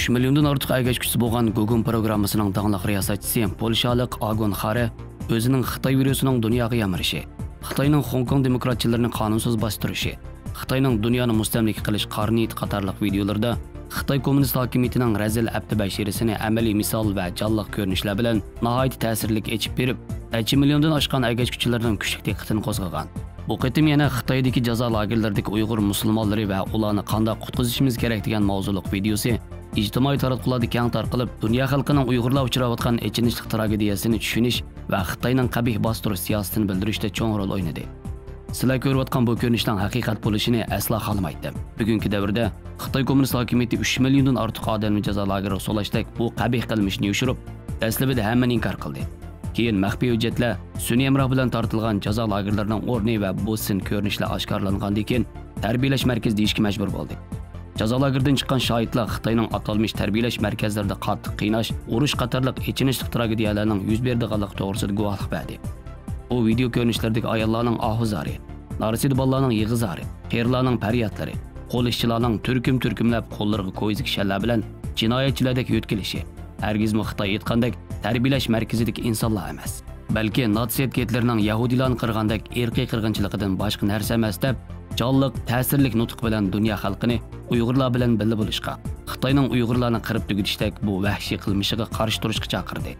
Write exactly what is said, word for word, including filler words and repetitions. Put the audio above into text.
ئۈچ مىليوندىن ئارتۇق ئەگەشكۈچىسى بولغان گۇگۇڭ پروگراممىسىنىڭ داڭلىق رىياسەتچىسى پولشالىق ئاگون خارە ئۆزىنىڭ خىتاي ۋىرۇسىنىڭ دۇنياغا يامىرىشى، خىتاينىڭ خوڭكوڭ دېموكراتچىلىرىنى قانۇنسىز باستۇرۇشى، خىتاينىڭ دۇنيانى مۇستەملىكە قىلىش قارا نىيىتى قاتارلىق ۋىدېئولىرىدا خىتاي كوممۇنىست ھاكىمىيىتىنىڭ رەزىل ئەپتى بەشىرىسىنى ئەمەلىي مىسال ۋە جانلىق كۆرۈنۈشلەر بىلەن ناھايىتى تەسىرلىك ئېچىپ بېرىپ، نەچچە مىليوندىن ئاشقان ئەگەشكۈچىلەرنىڭ كۈچلۈك دىققىتىنى قوزغىغان. بۇ قېتىم يەنە خىتايدىكى جازا لاگېرلىرىدىكى ئۇيغۇر مۇسۇلمانلىرى ۋە ئۇلارنى قانداق قۇتقۇزۇشىمىز كېرەك دېگەن ماۋزۇلۇق ۋىدېئوسى ئىجتىمائىي تاراتقۇلاردا كەڭ تارقىلىپ، دۇنيا خەلقىنىڭ ئۇيغۇرلار ئۇچراۋاتقان ئېچىنىشلىق تراگېدىيەسىنى چۈشىنىش ۋە خىتاينىڭ قەبىھ باستۇرۇش سىياسىتىنى بىلدۈرۈشتە چوڭ رول ئوينىدى. سىلەر كۆرۈۋاتقان بۇ كۆرۈنۈشنىڭ ھەقىقەت بولۇشىنى ئەسلا خالىمايتتىم. بۈگۈنكى دەۋردە خىتاي كوممۇنىست ھاكىمىيىتى ئۈچ مىليوندىن ئارتۇق ئادەمنى جازا لاگېرىغا سولاشتەك بۇ قەبىھ قىلمىشنى يوشۇرۇپ، دەسلىپىدە ھەممىنى ئىنكار قىلدى. كېيىن مەخپىي ھۆججەتلەر، سۈنئىي ھەمراھ بىلەن تارتىلغان جازا لاگېرلىرىنىڭ ئورنى ۋە بۇ سىن كۆرۈنۈشلەر ئاشكارىلانغاندىن كېيىن، تەربىيەلەش مەركىزى دېيىشكە مەجبۇر بولدى. جازا لاگېرىدىن چىققان شاھىتلار خىتاينىڭ ئاتالمىش تەربىيەلەش مەركەزلىرىدە قاتتىق قىيناش، ئۇرۇش قاتارلىق ئېچىنىشلىق تراگېدىيەلەرنىڭ يۈز بېرىدىغانلىقى توغرىسىدا گۇۋاھلىق بەردى. ئۇ ۋىدېئو كۆرۈنۈشلىرىدىكى ئاياللارنىڭ ئاھۇ زارى، نارسىدە بالىلارنىڭ يىغا زارى، قېرىلارنىڭ پەريادلىرى، قول ئىشچىلارنىڭ تۈركۈم-تۈركۈملەپ قوللىرىغا كويزا كىشەنلەر بىلەن جىنايەتچىلەردەك يۆتكىلىشى، ھەرگىزمۇ خىتاي ئېيتقاندەك تەربىيەلەش مەركىزىدىكى ئىنسانلار ئەمەس، بەلكى ناتسىيەت گىتلېرنىڭ يەھۇدىيلارنى قىرغاندەك ئىرقىي قىرغىنچىلىقىدىن باشقا نەرسە ئەمەس دەپ، جانلىق، تەسىرلىك نۇتۇق بىلەن دۇنيا خەلقىنى ئۇيغۇرلار بىلەن بىللە بولۇشقا، خىتاينىڭ ئۇيغۇرلارنى قىرىپ تۈگىتىشتەك بۇ ۋەھشىي قىلمىشىغا قارشى تۇرۇشقا چاقىردى.